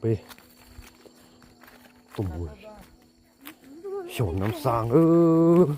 Peb tuaj mus xyaum Nam Xas, ub,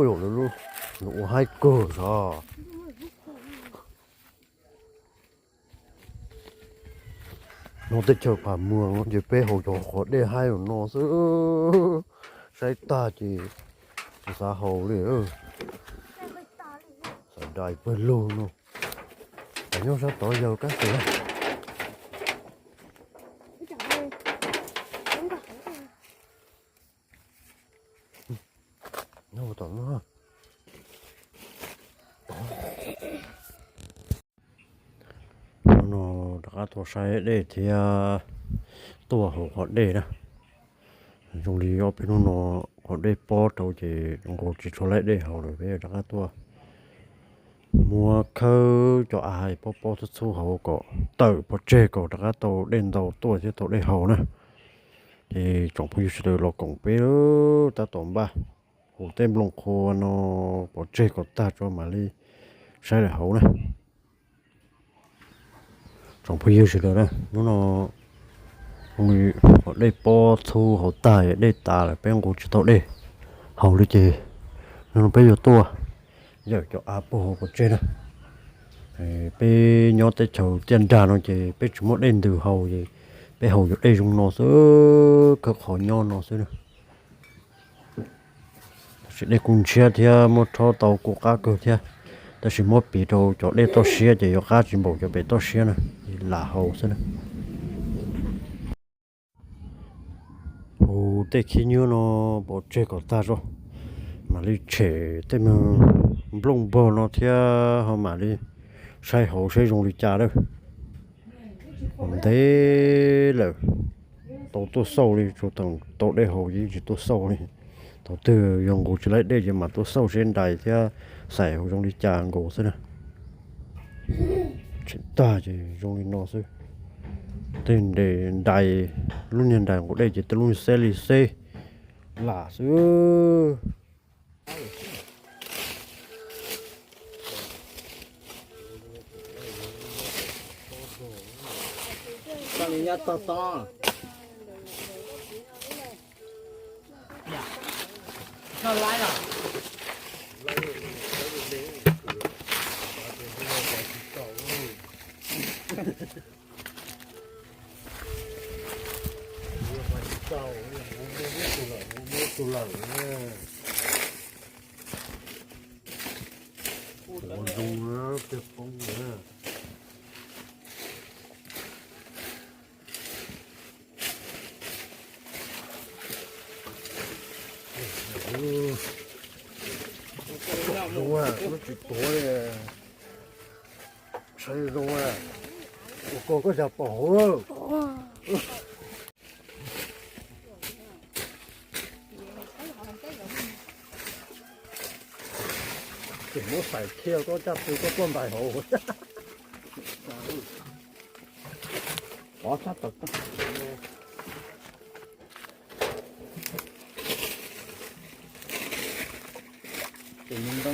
yog lawv lub, nws ua haib kawg sav. No teb chaws Pham Muas no ces peb haus cov qhov dej haib no xwb, saib tag ces tsis xav haus li. Xav dais pawg lug no, nyob sab tod yog kab xwm. Nyob tom no, hnub no rov qab tuaj saib dej thiab tuaj haus qhov dej na. Zoo li ob peb hnub no qhov dej pob rau ces nqus tsis tshua laib dej haus lawm, peb rov qab tuaj muab khawb cov av pob pob txhub txhub hauv kom tawm pov tseg kom rov qab tau dej ntau tuaj thiab tau dej haus na. Ces tsoom phooj ywg sawv daws los koom peb tab tom npaj hu tej nplooj qhuav no pov tseg kom tag tso mam li saib lawm hauv na. Tsoom phooj ywg sawv daws na, hnub no qhov dej pob txhub hauv tag, dej tas lawm peb nqus tsis tau dej haus li ces hnub no peb yuav tuaj yawm cov av puag hauv pov tseg na. Peb nyob teb chaws tiaj nrag no ces peb tsis muaj dej ntws haus ces peb haus cov dej zoo no xwb, khawb qhov nyob no xwb na. Tab sis dej kuj ntshiab thiab muab rhaub tau kuj qab kawg thiab, tab sis muab piv rau cov dej toj siab ces yuav qab tsis npaum cov pem toj siab na, lam haus xwb na. Hu tej khib nyiab no pov tseg kom tag tso, mam li tshem tej me nplooj npog no thiab ho mam li saib hauv saib zoo li cas lawm. Ntev lawm, tau tuaj xauj li, tsuas tau dej haus yeej tsis tuaj xauj li. Thaum twg yog nqus tsis laib dej ces mam tuaj xauj seb nrais thiab xaim hauv zoo li cas nkaus xwb na. Tseem tag ces zoo li no xwb. Tej nrais, lub niag nrais nqus dej ces tej lub niag xeb li xeb lam xwb. Zoo, lub tsis tuav li, saib zoo, ua koj koj xyaw pom hauv. Ces muab xaim thiaj koj caj pw koj tuaj ntais hauv. Qov sab tod, ces me ntoo,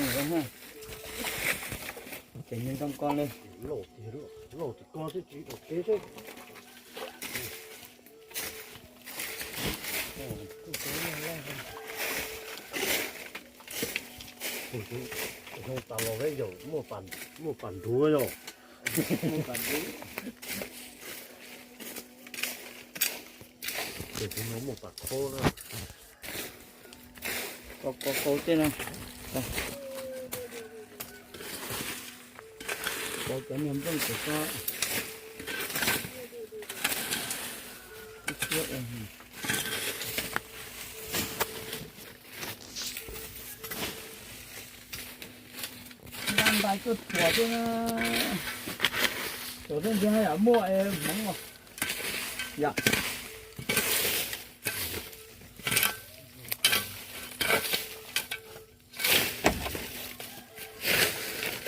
ces me ntoo ko li. Lauj, tim ko twb tsis ua kev seb. Zoo tas los peb yawm muaj pas nruav yog. Ces tus no muaj pas khob na. Ko ko ko tej no. Ko cov niag nplooj ces ko. Nqa ntais tuaj thuam thiab na. Thuam thiab ntxhia haj yam muaj es hmoov os. Yam.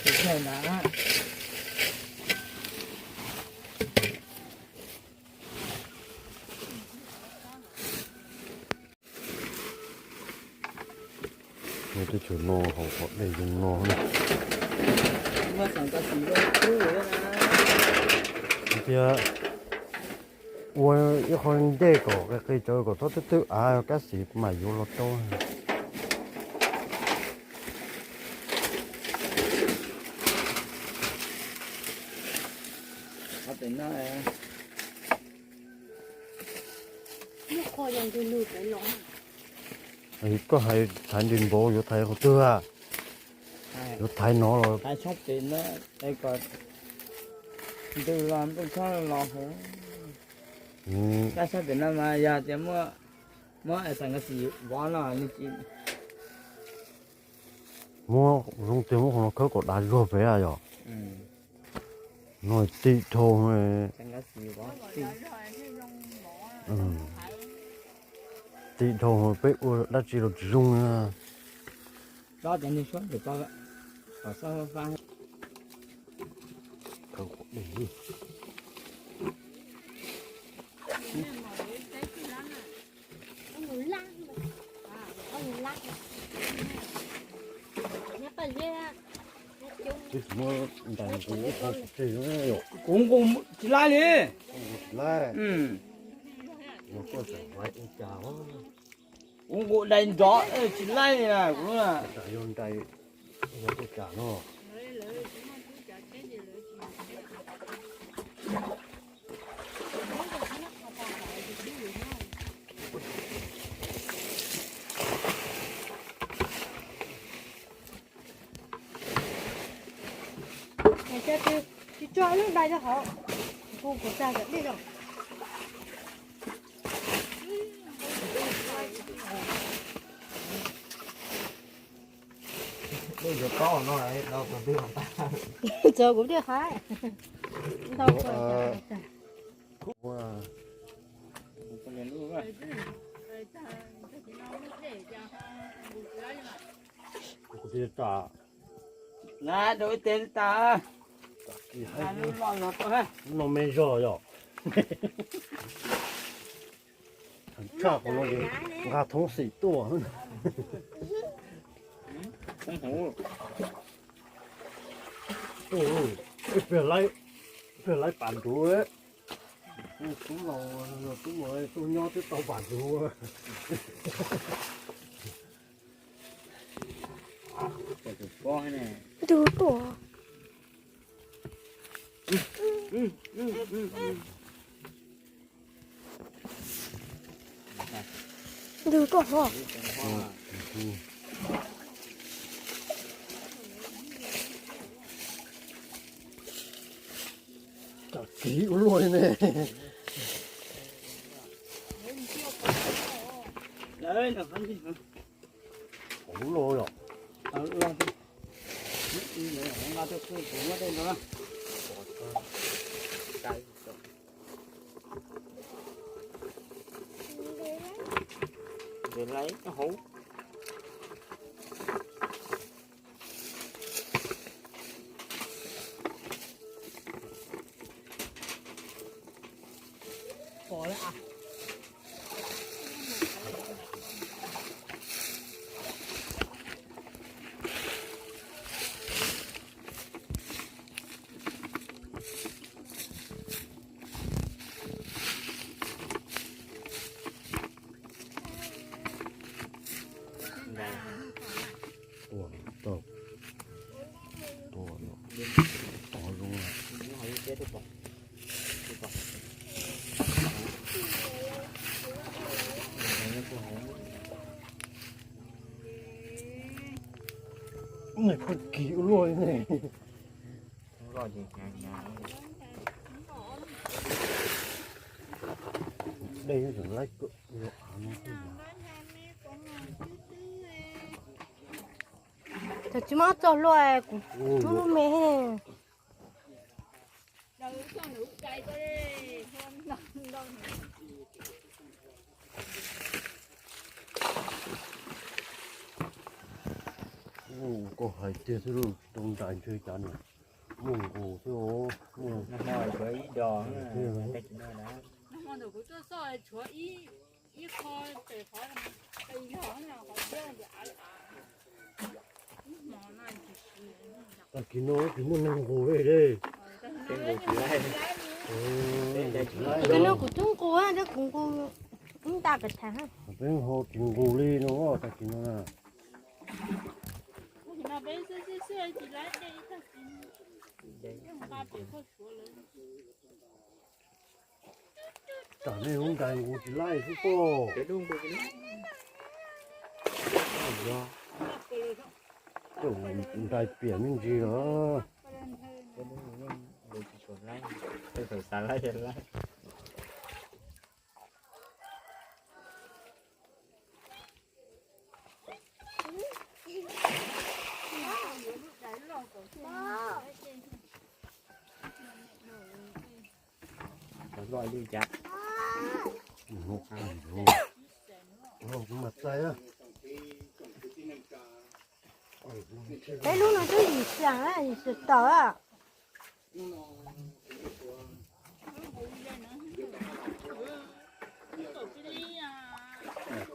Tus kheej na. Nyob teb chaws no haus qhov dej zoo no na. Thiab Ua ib qho ntej kom qis qis tso kom txhob twb twb av, kab xis mam yuav los rau. Koj hais thaiv nres npaum yuav thaiv qhov twg a? Yuav thaiv no los thaiv tshoob pem na, kom ntws los ntuj tshoob los hauv. Kab sab pem no mas yog tias muab, muab xas nkav xis vov no nws tsis. Muab zoo tiag, muab qhov no khawb kom dav zuag pem yom. No tim dhau, tim dhau peb ua dab tsi los tsis zoo na. Kuv nqus tsis laib li. Kuv nqus dai nrov tsis laib li na kuv lub na. Tsis tso lub dai rau hauv, kuv kuv tag dej los. Txog kuv twb hais ntau. Kuv twb tsa na rau ib teg tas. Lub no me zog yom. Tshaj qhov no nqa thoob xim tuaj. Pliag laib pam nruv. Tub los tub los tub nyob twb tau pam nruv. Ntug tuaj. Ntug tuaj hov. Kiv ua luaj li ne. Lub loj yom. Nqes laiv hauv. Tua tau. Tua tau zoo. Nws pheej kiv ua luaj li ne. Dej tseem laib kawm. Cov tsis muab txog hlua kuv rub lub me. Koj hais tiag xwb lauj, tsis tau nrais ntshe cas nws muaj nqus xwb. Nag hmo tshuav ib dos. Tag kis no tsis muaj neeg nqus li. Nqus tsis laib. Tus no kuv twb nqus, kuv nqus ib nta pes thas. Peb ho tsis nqus li no tag kis no na. Tam nej lub ntais nqus tsis laij xwb pob. Ntais piam me ntsis los. Peb lub no twb yim xyoo, yim xyoo tawm.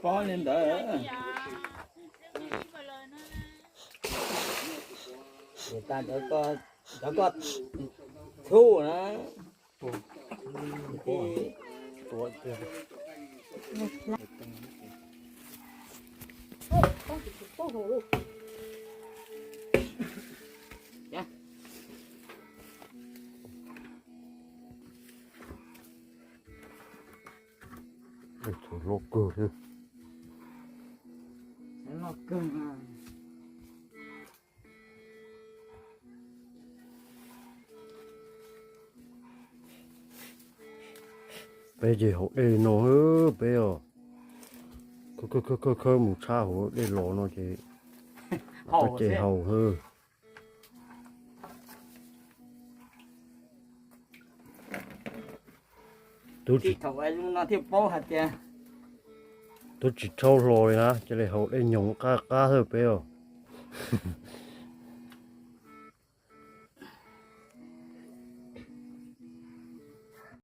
Pob li ntawd. Cov koj txhuj na. Loj kawg thiab. Peb ces haus dej no, peb os, khawb khawb khawb mus tshab hauv dej los no ces, ces haus hawb. Twb tsis, twb tsis tshau hlo li na, cia li haus dej nyoos qab qab xwb peb os.